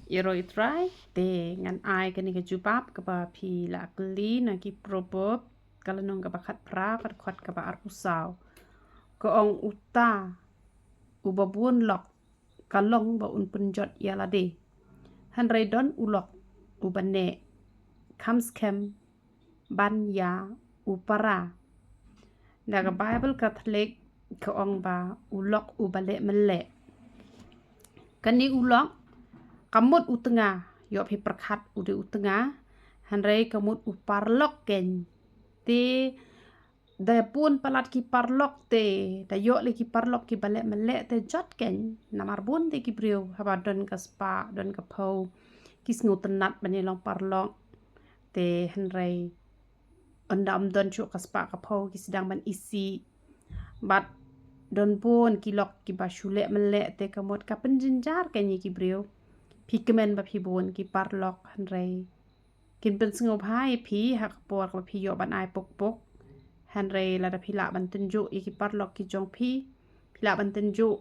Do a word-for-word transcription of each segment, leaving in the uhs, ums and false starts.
Ïaroh ïa U Trai, te ngan ai kane ka jubab kaba phi la kylli na ki Proverb, ka lynnong kaba khatphra, ka dkhot kaba arphew saw. Ka ong, uta uba bun lok ka long ba un pynjot ïa lade, hynrei don u lok uba neh kham skhem ban ïa u para. Na ka Baibl Katholik ka ong ba u lok uba leh mynleh. Kane u lok ka mut u tnga, ïoh phi pyrkhat u dei u tnga, hynrei ka mut u parlok keiñ. Te da bun palat ki parlok te, da ïoh leh ki parlok kiba leh mynleh te jot keiñ. Namar bun te ki briew haba don ka spah, don ka phew, ki sngewtynnat ban ïa long parlok. Te hynrei ynda ym don shuh ka spah ka phew, ki sdang ban isih. Bad don bun ki lok kiba shu leh mynleh te ka mut ka pynjynjar keiñ ïa ki briew. Phi kmen ba phi bun ki parlok, hynrei kin pynsngewbha ïa phi ha ka por kaba phi ïoh ban ai puk puk. Hynrei lada phi lah ban tynjuh ïa ki parlok ki jong phi, phi lah ban tynjuh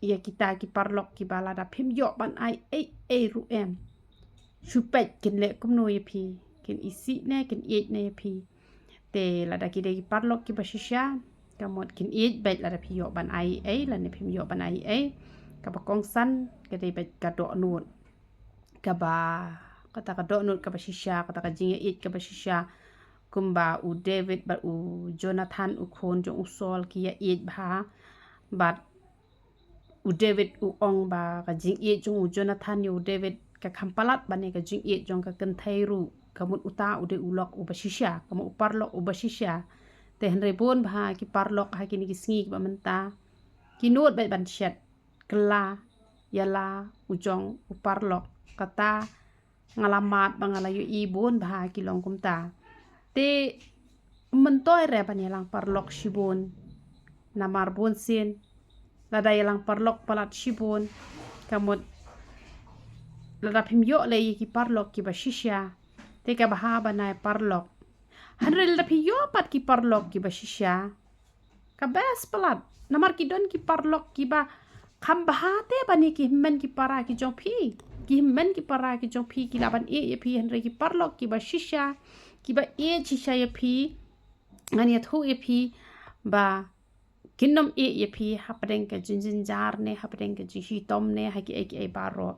ïa kita ki parlok kiba lada phim ïoh ban ai ei ei ruh em, shu peit kin leh kumno ïa phi, kin isih ne kin ïeit ne ïa phi. Te lada ki dei ki parlok kiba shisha, ka mut kin ïeit beit lada phi ïoh ban ai ei lane phim ïoh ban ai ei. Kaba kongsan ka dei beit ka dohnud, kaba, kata ka dohnud kaba shisha, kata ka jingïaieit kaba shisha. Kumba u David bad u Jonathan, u khun jong u Saul, ki ïaieit bha. Bad u David u ong ba ka jingïeit jong u Jonathan ïa u David ka kham palat ban ïa ka jingïeit jong ka kynthei ruh. Ka mut uta u dei u lok uba shisha, ka mut u parlok uba shisha. Te hynrei bun bha ki parlok ha kine ki sngi kiba mynta ki nud beit ban shet kylla ïa la u jong u parlok. Kata nga la mad ba nga la ïohi bun bha ki long kumta. Te ym myntoi re ban ïalang parlok shibun. Namar bun sien lada ïalang parlok palat shibun, ka mut lada phim ïoh leh ïa ki parlok kiba shisha, te ka bha ban ai parlok. Hynrei lada phi ïoh pat ki parlok kiba shisha, ka best palat. Namar ki don ki parlok kiba kham bha te ban ïa ki hynmen ki para ki jong phi. Ki hynmen ki para ki jong phi ki lah ban ïeit ïa phi, hynrei ki parlok kiba shisha, kiba ïeit shisha ïa phi, ngan ïathuh ïa phi ba kin ym ïeit ïa phi hapdeng ka jingjynjar ne hapdeng ka jingshitom ne ha kiei kiei baroh.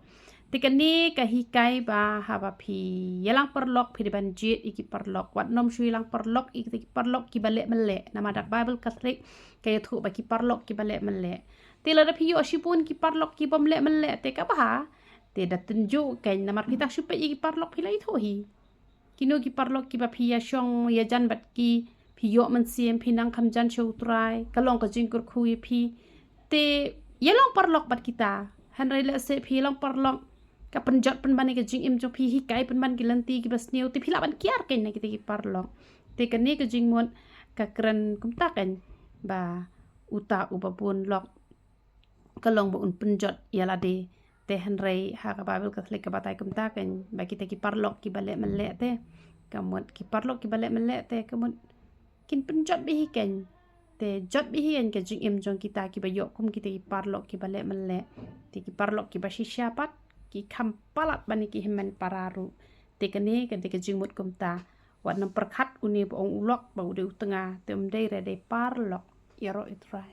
Te kane ka hikai ba haba phi ïalang parlok phi dei ban jied ïa ki parlok. Wat nym shu ïalang parlok ïa kita ki parlok kiba leh mynleh. Namar da ka Baibl Katholik ka ïathuh ba ki parlok kiba leh mynleh. Te lada phi ïoh shibun ki parlok kibym leh mynleh te ka bha. Te da tynjuh keiñ, namar phi tang shu peit ïa ki parlok phi la ithuh hi. Kino ki parlok kiba phi ïa shong ïa jan bad ki, phi ïoh mynsiem, phi nang kham jan sha U Trai, ka long ka jingkyrkhu ïa phi. Te ïa long parlok bad kita. Hynrei lehse phi ïa long parlok, ka pynjot pynban ïa ka jingim jong phi, hikai pynban ki lynti kiba sniew, te phi lah ban kiar keiñ na kita ki parlok. Te kane ka jingmut ka kren kumta keiñ ba uta uba bun lok ka long ba un pynjot ïa lade. Te hynrei ha ka Baibl Katholik ka batai kumta keiñ ba kita ki parlok kiba leh mynleh te, ka mut ki parlok kiba leh mynleh te ka mut kin pynjot bha hi keiñ. Te jot bha hi keiñ ka jingim jong kita kiba ïoh kum kita ki parlok kiba leh mynleh. Te ki parlok kiba shisha pat ki kham palat ban ïa ki hynmen para ruh. Te kane ka dei ka jingmut kumta. Wat nym pyrkhat une ba ong u lok ba u dei u tnga, te um dei re, dei parlok. Ïaroh ïa U Trai.